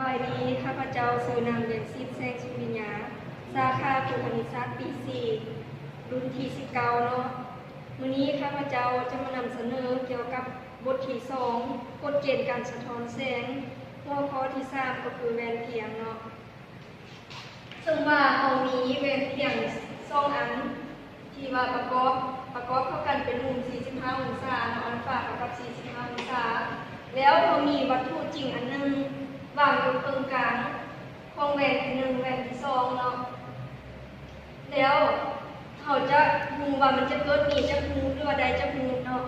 ບາຍດີ, ຂ້າພະເຈົ້າຊື່ນາງ ວຽງສິດ ແສງສຸວິນຍາ, ສາຂາພູຄະນິດສາດ ປີສີ່ ລຸ້ນທີສິບເກົ້າເນາະ. ມື້ນີ້ຂ້າພະເຈົ້າຈະມານຳສະເໜີກ່ຽວກັບບົດທີສອງ ກົດເກນການສະທ້ອນແສງ, ຫົວຂໍ້ທີສາມ ກໍຄືແວ່ນພຽງເນາະ. ເຊິ່ງວ່າເຮົາມີແວ່ນພຽງສອງອັນ ທີ່ວ່າປະກອບ, ປະກອບເຂົ້າກັນເປັນມຸມສີ່ສິບຫ້າອົງສາເນາະ, ອັນຝາເທົ່າກັບສີ່ສິບຫ້າອົງສາ. ແລ້ວເຮົາມີວັດຖຸຈິງອັນໜຶ່ງວາງຢູ່ເຄິ່ງກາງຂອງແວ່ນທີໜຶ່ງ ແວ່ນທີສອງເນາະ. ແລ້ວເຮົາຈະຮູ້ວ່າມັນຈະເກີດມີຈັກຮູບ ຫຼືວ່າໄດ້ຈັກຮູບເນາະ.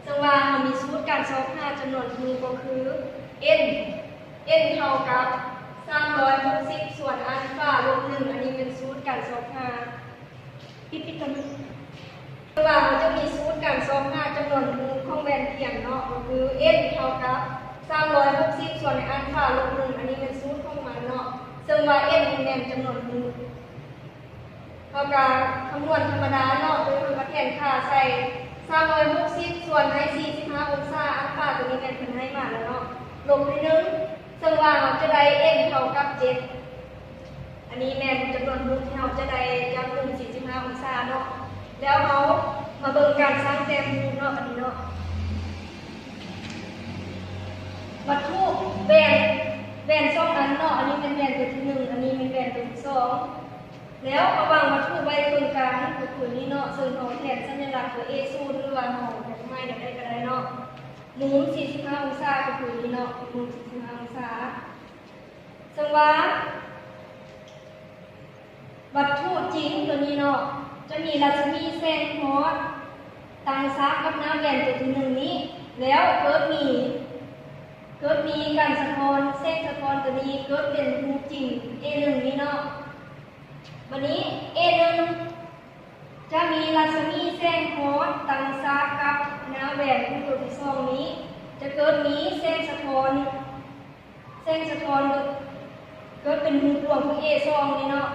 ເຊິ່ງວ່າເຮົາມີສູດການຊອກຫາຈຳນວນຮູບກໍຄື N, N ເທົ່າກັບສາມຮ້ອຍຫົກສິບ ສ່ວນອັນຝາລົບໜຶ່ງ, ອັນນີ້ແມ່ນສູດການຊອກຫາ. ປິດ, ປິດຕົວນີ້. ເພາະວ່າເຮົາຈະມີສູດການຊອກຫາຈຳນວນຮູບຂອງແວ່ນພຽງເນາະ, ກໍຄື N ເທົ່າກັບສາມຮ້ອຍຫົກສິບ ສ່ວນໃນອັນຝາລົບໜຶ່ງ, ອັນນີ້ແມ່ນສູດຂອງມັນເນາະ. ເຊິ່ງວ່າ N ນີ້ແມ່ນຈຳນວນຮູບ. ເຮົາກໍຄຳນວນທຳມະດາເນາະ, ໂດຍເຮົາກໍແທນຄ່າໃສ່ສາມຮ້ອຍຫົກສິບ ສ່ວນໃຫ້ສີ່ສິບຫ້າອົງສາ, ອັນຝາຕົວນີ້ແມ່ນເພິ່ນໃຫ້ມາແລ້ວເນາະ, ລົບດ້ວຍໜຶ່ງ, ເຊິ່ງວ່າເຮົາຈະໄດ້ N ເທົ່າກັບເຈັດ. ອັນນີ້ແມ່ນຈຳນວນຮູບທີ່ເຮົາຈະໄດ້ຈາກມຸມສີ່ສິບຫ້າອົງສາເນາະ. ແລ້ວເຮົາມາເບິ່ງການສ້າງແຕ້ມຮູບເນາະ, ບັດນີ້ເນາະ. ວັດຖຸແວ່ນ, ແວ່ນສອງອັນເນາະ, ອັນນີ້ແມ່ນແວ່ນຕົວທີໜຶ່ງ, ອັນນີ້ແມ່ນແວ່ນຕົວທີສອງ. ແລ້ວເຮົາວາງວັດຖຸໄວ້ເຄິ່ງກາງ ກໍຄືນີ້ເນາະ, ເຊິ່ງເຮົາແທນສັນຍະລັກຕົວ A ສູນ ຫຼືວ່າເຮົາຈະໝາຍແນວໃດກໍໄດ້ເນາະ. ມຸມສີ່ສິບຫ້າອົງສາ ກໍຄືນີ້ເນາະ, ມຸມສີ່ສິບຫ້າອົງສາ. ເຊິ່ງວ່າວັດຖຸຈິງຕົວນີ້ເນາະ ຈະມີລັດສະໝີແສງຮອດຕັ້ງສາກກັບໜ້າແວ່ນຕົວທີໜຶ່ງນີ້, ແລ້ວເກີດມີ, ເກີດມີການສະທ້ອນ, ແສງສະທ້ອນຕົວນີ້ເກີດເປັນຮູບຈິງ A ໜຶ່ງນີ້ເນາະ. ບັດນີ້ A ໜຶ່ງ ຈະມີລັດສະໝີແສງຮອດຕັ້ງສາກກັບໜ້າແວ່ນຂອງຕົວທີສອງນີ້ ຈະເກີດມີແສງສະທ້ອນ, ແສງສະທ້ອນເກີດເປັນຮູບລວງຂອງ A ສອງນີ້ເນາະ.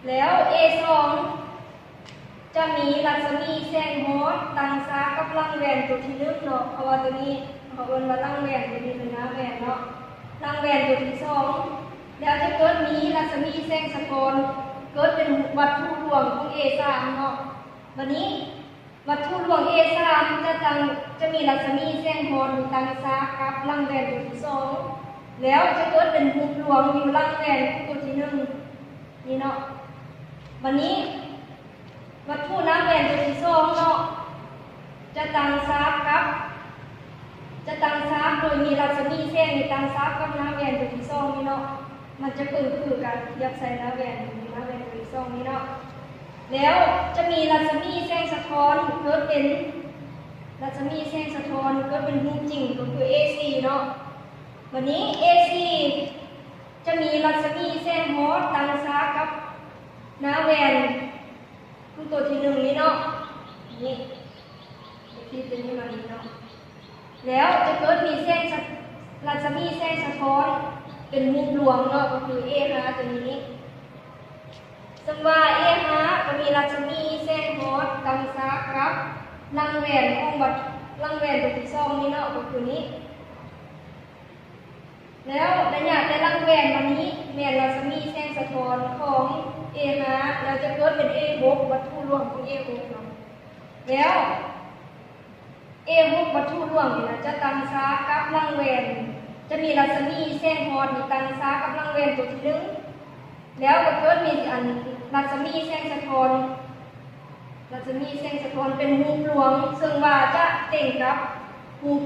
ແລ້ວ A ສອງ ຈະມີລັດສະໝີແສງຮອດຕັ້ງສາກກັບຫຼັງແວ່ນຕົວທີໜຶ່ງເນາະ, ເພາະວ່າຕົວນີ້ເຮົາເອີ້ນວ່າຫຼັງແວ່ນ, ຕົວນີ້ເປັນໜ້າແວ່ນເນາະ, ຫຼັງແວ່ນຕົວທີສອງ. ແລ້ວຈະເກີດມີລັດສະໝີແສງສະທ້ອນ ເກີດເປັນວັດຖຸລວງຂອງ A ສາມເນາະ. ບັດນີ້ວັດຖຸລວງ A ສາມ ຈະຕັ້ງ, ຈະມີລັດສະໝີແສງຮອດຕັ້ງສາກກັບຫຼັງແວ່ນຕົວທີສອງ, ແລ້ວຈະເກີດເປັນຮູບລວງຢູ່ຫຼັງແວ່ນຕົວທີໜຶ່ງນີ້ເນາະ. ບັດນີ້ ວັດຖຸໜ້າແວ່ນຕົວທີສອງເນາະ ຈະຕັ້ງສາກກັບ, ຈະຕັ້ງສາກໂດຍມີລັດສະໝີແສງນີ້ຕັ້ງສາກກັບໜ້າແວ່ນຕົວທີສອງນີ້ເນາະ, ມັນຈະເຄິ່ງຄືກັນທຽບໃສ່ໜ້າແວ່ນ, ໜ້າແວ່ນຕົວທີສອງນີ້ເນາະ. ແລ້ວຈະມີລັດສະໝີແສງສະທ້ອນເກີດເປັນ, ລັດສະໝີແສງສະທ້ອນເກີດເປັນຮູບຈິງ ກໍຄື A ສີ່ເນາະ. ບັດນີ້ A ສີ່ ຈະມີລັດສະໝີແສງຮອດຕັ້ງສາກກັບໜ້າແວ່ນ ຄືຕົວທີໜຶ່ງນີ້ເນາະ, ນີ້ ທີ່ຕົວນີ້ມານີ້ເນາະ. ແລ້ວຈະເກີດມີແສງສະ, ລັດສະໝີແສງສະທ້ອນເປັນຮູບລວງເນາະ, ກໍຄື A ຫ້າ ຕົວນີ້. ເຊິ່ງວ່າ A ຫ້າ ກໍມີລັດສະໝີແສງຮອດຕັ້ງສາກກັບຫຼັງແວ່ນຂອງວັດ, ຫຼັງແວ່ນຕົວທີສອງນີ້ເນາະ, ກໍຄືນີ້. ແລ້ວໄລຍະແຕ່ຫຼັງແວ່ນມານີ້ແມ່ນລັດສະໝີແສງສະທ້ອນຂອງ A ຫ້າ ແລ້ວຈະເກີດເປັນ A ຫົກ ວັດຖຸລວງຂອງ A ຫົກເນາະ. ແລ້ວ A ຫົກ ວັດຖຸລວງນີ້ນະ ຈະຕັ້ງສາກກັບຫຼັງແວ່ນ, ຈະມີລັດສະໝີແສງຮອດນີ້ຕັ້ງສາກກັບຫຼັງແວ່ນຕົວທີໜຶ່ງ, ແລ້ວກໍເກີດມີອັນລັດສະໝີແສງສະທ້ອນ ລັດສະໝີແສງສະທ້ອນເປັນຮູບລວງ, ເຊິ່ງວ່າຈະເຕັງກັບຮູບ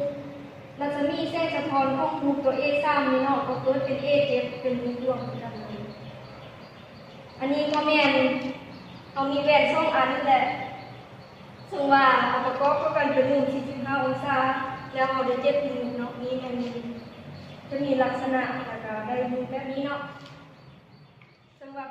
ລັດສະໝີແສງສະທ້ອນຂອງຮູບຕົວ A ສາມນີ້ເນາະ, ກໍເກີດເປັນ A ເຈັດ ເປັນຮູບລວງຄືກັນ. ອັນນີ້ກໍແມ່ນເຮົາມີແວ່ນສອງອັນນີ້ແຫຼະ, ເຊິ່ງວ່າເອົາປະກອບເຂົ້າກັນເປັນມຸມສີ່ສິບຫ້າອົງສາ, ແລ້ວເຮົາໄດ້ເຈັດຮູບເນາະ. ນີ້ແມ່ນຈະມີລັກສະນະ ແລ້ວກໍໄດ້ຮູບແບບນີ້ເນາະ. ເຊິ່ງວ່າ